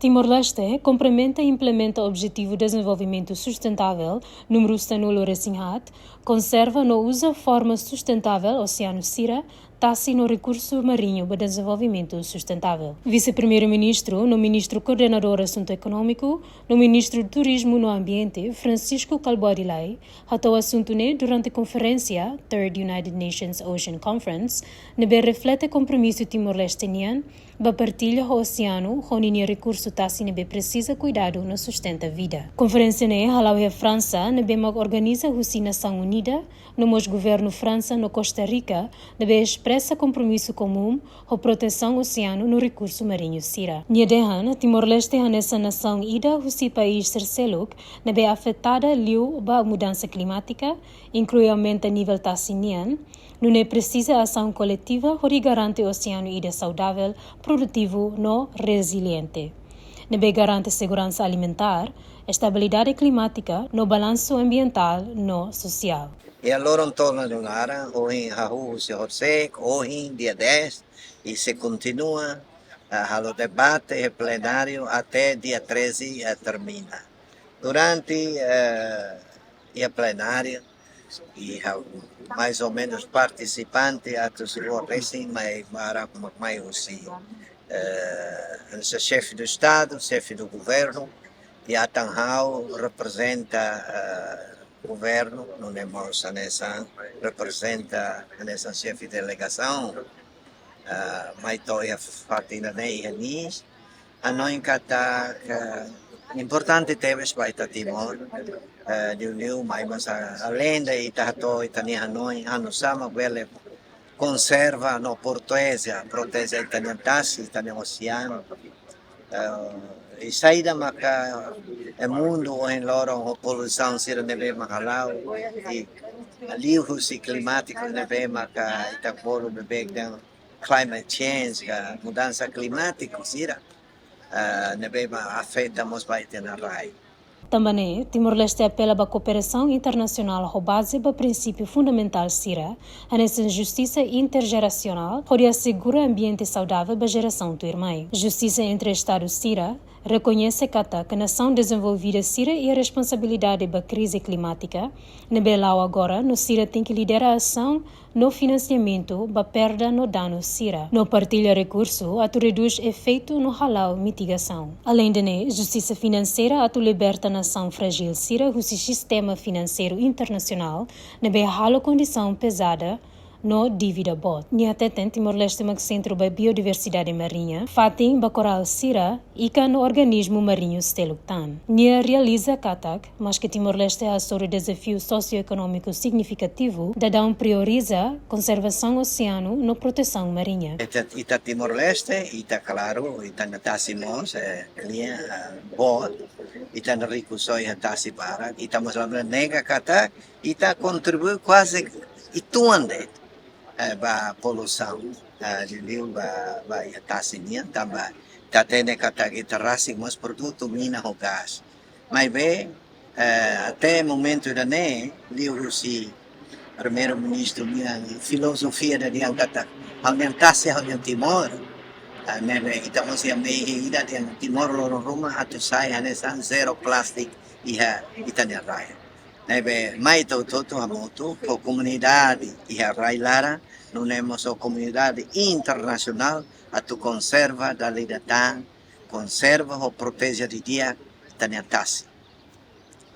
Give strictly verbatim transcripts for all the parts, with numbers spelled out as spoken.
Timor-Leste komplementa i implementa Objetivu Dezenvolvimentu Sustentável númeru sanulu-resin-haat, konserva no uza forma sustentável oseanu sira, tasi no rekursu mariñu ba dezenvolvimentu sustentável. Vise-Primeiru-Ministru no Ministru Koordenadór Asuntu Ekonómiku no Ministru Turizmu no Ambiente, Francisco Kalbuadi Lay, hato'o asuntu ne'e durante konferénsia Third United Nations Ocean Conference, ne'ebé reflete kompromisu Timor-Leste nian ba partilla ho oseanu ho ninia rekursu tasi ne'ebé presiza kuidadu no sustenta vida. Konferénsia ne'e hala'o iha Fransa, ne'ebé mak organiza husi Nasaun Unida, no mós governu Fransa no Costa Rica, ne'ebé espresa kompromisu komún ho protesaun oseanu no rekursu mariñu sira. Nia dehan, Timor-Leste hanesan nasaun ida husi país sira seluk ne'ebé afetada liu ba mudansa klimátika, inklui aumenta nivel tasi nian, nune'e presiza asaun koletiva hodi garante oseanu ida saudável, produtivu no reziliente, ne'ebé garante seguransa alimentár, estabilidade klimátika no balansu ambientál no sosiál. Iha loron tolu nia laran, ohin hahú husi horisehik, ohin dia dez, i sei kontinua, ah, halo debate iha plenáriu até dia treze, eh, termina. Durante, eh, iha plenáriu, iha mais ou menus partisipante atus rua resin, mai barak mak mai husi, eh, hanesan xefe do Estadu, xefe do Governu, i atan ha'u reprezenta, eh, governu, nune'e mós hanesan reprezenta hanesan xefe delegasaun, eh, mai to'o iha fatin ida-ne'e iha Nice. Hanoin katak, eh, importante tebes ba ita Timor, eh, liuliu mai mós a-, alende ita hato'o ita-nia hanoin, oinsá mak bele konserva no proteje, proteje ita-nia tasi, ita-nia oseanu. Eh, i saida maka iha mundu ohin loron ho poluisaun sira ne'ebé mak hala'o, i liuhusi klimátiku ne'ebé maka ita bolu beibeik dehan climate change, ka mudansa klimátiku sira, eh, ne'ebé mak afeta mós ba ita-nia rai. Tanba ne'e, Timor-Leste apela ba kooperasaun internasionál ho baze ba prinsípiu fundamentál sira, hanesan justisa interjerasionál, hodi asegura ambiente saudável ba jerasaun tuirmai. Justisa entre Estadu sira, rekoñese katak nasaun dezenvolvida sira iha responsabilidade ba krize klimátika ne'ebé la'o agora, no sira tenke lidera asaun no finansiamentu ba perda no danu sira, no partilla rekursu atu redús efeitu no hala'o mitigasaun. Alende ne'e, justisa finanseira atu liberta nasaun frájil sira husi sistema finanseiru internasionál ne'ebé halo kondisaun pezada no dívida boot. Nia hateten Timor-Leste mak sentru ba biodiversidade mariña, fatin ba korál sira, ikan no organismu mariñu seluk tan. Nia realiza katak, maske Timor-Leste hasoru dezafiu sosioekonómiku signifikativu, daudaun prioriza konservasaun oseanu no protesaun mariña. Ita, ita Timor-Leste, ita klaru, ita-nia tasi mós, eh, nia, eh, boot, ita-nia riku só iha tasi barak, ita mós labele nega katak, ita kontribui kuaze uitoan de'it, eh, ba poluisaun, eh, liuliu ba, ba iha tasi nian, tanba ita hatene katak ita rasik mós produtu mina ho gás. Maibé, eh, até momentu ida-ne'e, liuhusi Primeiru-Ministru nia filozofia ida dehan katak, ha'u-nia tasi, ha'u-nia Timor. Eh, ne'ebé ita mós iha mehi ida dehan Timor loron ruma atu sai hanesan zero plastik iha ita-nia rai. Ne'ebé mai ita hotu-hotu hamutuk ho komunidade iha rai-laran, nune'e mós ho komunidade internasionál atu konserva dala ida tan, konserva ho proteje didi'ak ita-nia tasi.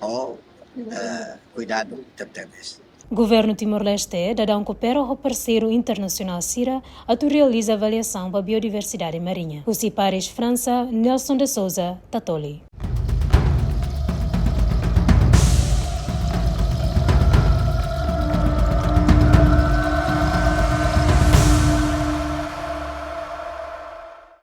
Ho, eh, kuidadu tebetebes. Governu Timor-Leste daudaun koopera ho parseiru internasionál sira atu realiza avaliasaun ba biodiversidade mariña. Husi Paris, Fransa, Nelson de Souza, Tatoli.